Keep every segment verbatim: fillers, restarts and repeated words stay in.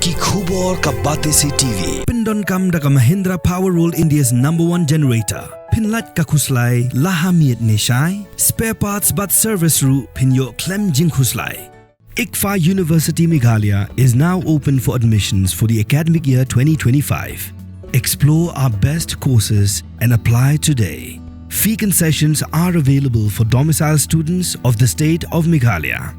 Ki khubor ka Batesi T V. Pyndonkam da ka Mahindra Power World, India's number one generator. Pynlait ka khuslai la ha miet ne shai. Spare parts bad service ruh phin ïoh khlem jingkhuslai. ICFAI University Meghalaya is now open for admissions for the academic year twenty twenty-five. Explore our best courses and apply today. Fee concessions are available for domicile students of the state of Meghalaya.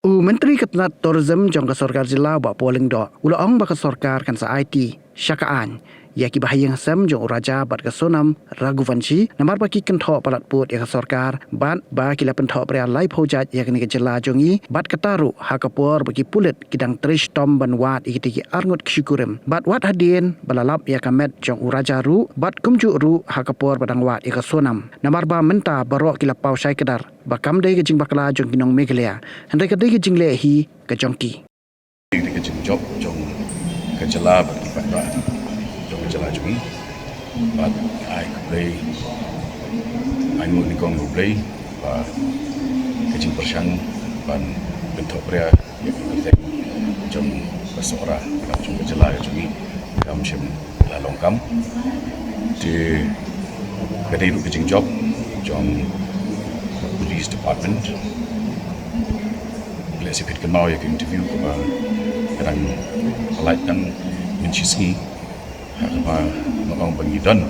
U Myntri ka tnat Tourism jong ka sorkar jylla, Bah Paul Lyngdoh, u la ong ba ka sorkar kan sa aiti sha ka aiñ ïa ki bahaïing hasem jong u Raja bad ka Sonam Raghuvanshi, namar ba ki kynthoh palat pud ïa ka sorkar bad ba ki la pynthoh bria laiphew jait ïa kane ka jylla jong ngi, bad kata ruh ha ka por ba ki pulit ki dang trei shitom ban wad ïa kitei ki arngut ki shikurim, bad wat hadien ba la lap ïa ka met jong u Raja ruh, bad kumjuh ruh ha ka por ba dang wad ïa ka Sonam. Namar ba mynta baroh ki la paw shai kdar ba kam dei ka jingbakla jong ki nong Meghalaya, hynrei ka dei ka jingleh hi ka jong ki. Ka dei ka jingjop jong ka jylla bad ki paidbah jong ka jylla jong ngi. Bad ai khublei, ai nguh nyngkong ïa U Blei ba ka jingpyrshang ban pynthoh bria ïa ka kyrteng jong ka Sohra, jong ka jylla jong ngi, kam shym la long kam. Te ka dei ruh ka jingjop jong ka Police Department. Lehse phi kynmaw ïa ka interview kaba nga dang pyllait tang mynshisngi, ha kaba nga ong ba ngi don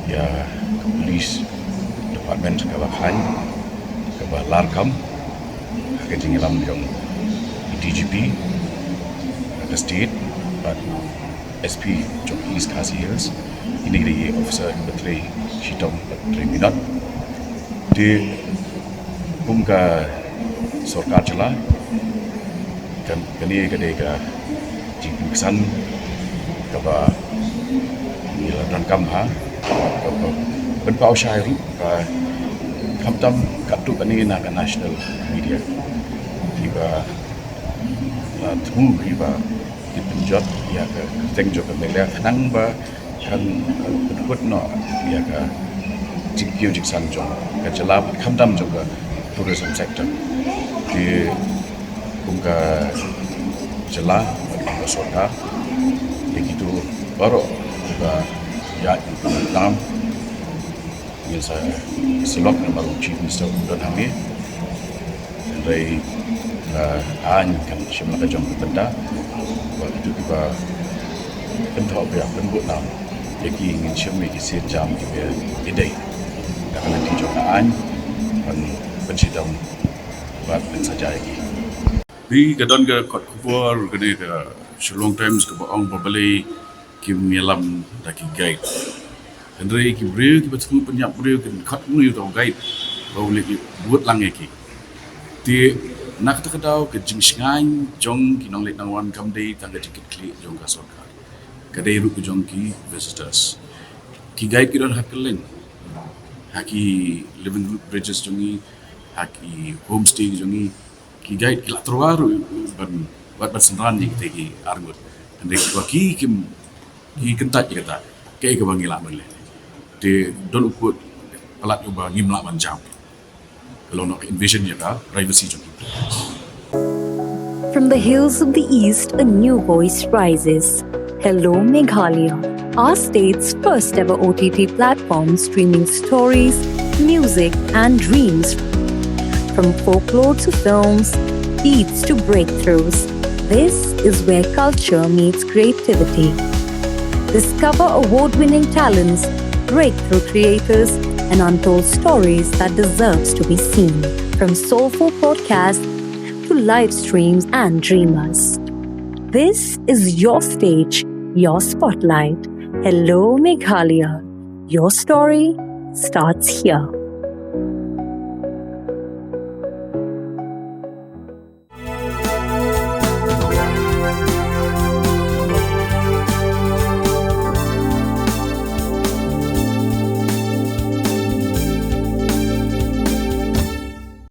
ïa ka Police Department kaba khlaiñ, kaba larkham ha ka jingïalam jong D G P ka state bad S P jong East Khasi Hills. Kine ki dei ki officer kiba trei shitom bad trei minot. Te kum ka sorkar jylla, kan, kane ka dei ka jingpynksan kaba ngi la donkam ha, kaba pynpaw shai ruh ka, khamtam katto katne na ka national media kiba la thmu kiba ki pynjot ïa ka kyrteng jong ka Meghalaya khnang ba kan, uh, pynkut noh ïa ka jingkiew jingsan jong ka jylla, khamtam jong ka tourism sector. Te kum ka jylla, kum ka sorkar, ïa kito baroh kiba ïaid bad ka nam, ngin sa syllok namar u Chief Minister um don hangne. Hynrei, uh, aiñ kan shim la ka jong ka bynta. Bad kito kiba kynthoh bria, pynbud nam ïa ki, ngin shim ïa ki sienjam kiba ïadei da ka lynti jong ka aiñ, ban pynshitom bad pynsaja ïa ki. Te ka don ka kot khubor kane ka Shillong Times kaba ong ba balei kim ïalam da ki guide. Hynrei ki briew kiba thmu pynïap briew kin khot ngi uta u guide ba u leit bud lang ïa ki. Te na kata ka daw ka jingshngaiñ jong ki nongleit nongwan kam dei tang ka jingkitkhlieh jong ka sorkar, ka dei ruh ka jong ki visitors. Ki guide ki don ha kylleng, ha ki living root bridges jong ngi, ha ki homestay jong ngi, ki guide ki la tyrwa ruh ban, wat ban synran ïa kita ki arngut. Hynrei kiba ki kim, ki kyntait ïa kata, kaei kaba ngi lah ban leh? Te don u kut palat uba ngim lah ban jam. Ka long noh ka invasion ïa ka privacy jong ki. From the hills of the East, a new voice rises. Hello, Meghalaya, our state's first ever O T T platform streaming stories, music, and dreams. From folklore to films, beats to breakthroughs, this is where culture meets creativity. Discover award winning talents, breakthrough creators, and untold stories that deserves to be seen. From soulful podcasts to live streams and dreamers. This is your stage, your spotlight. Hello, Meghalaya. Your story starts here.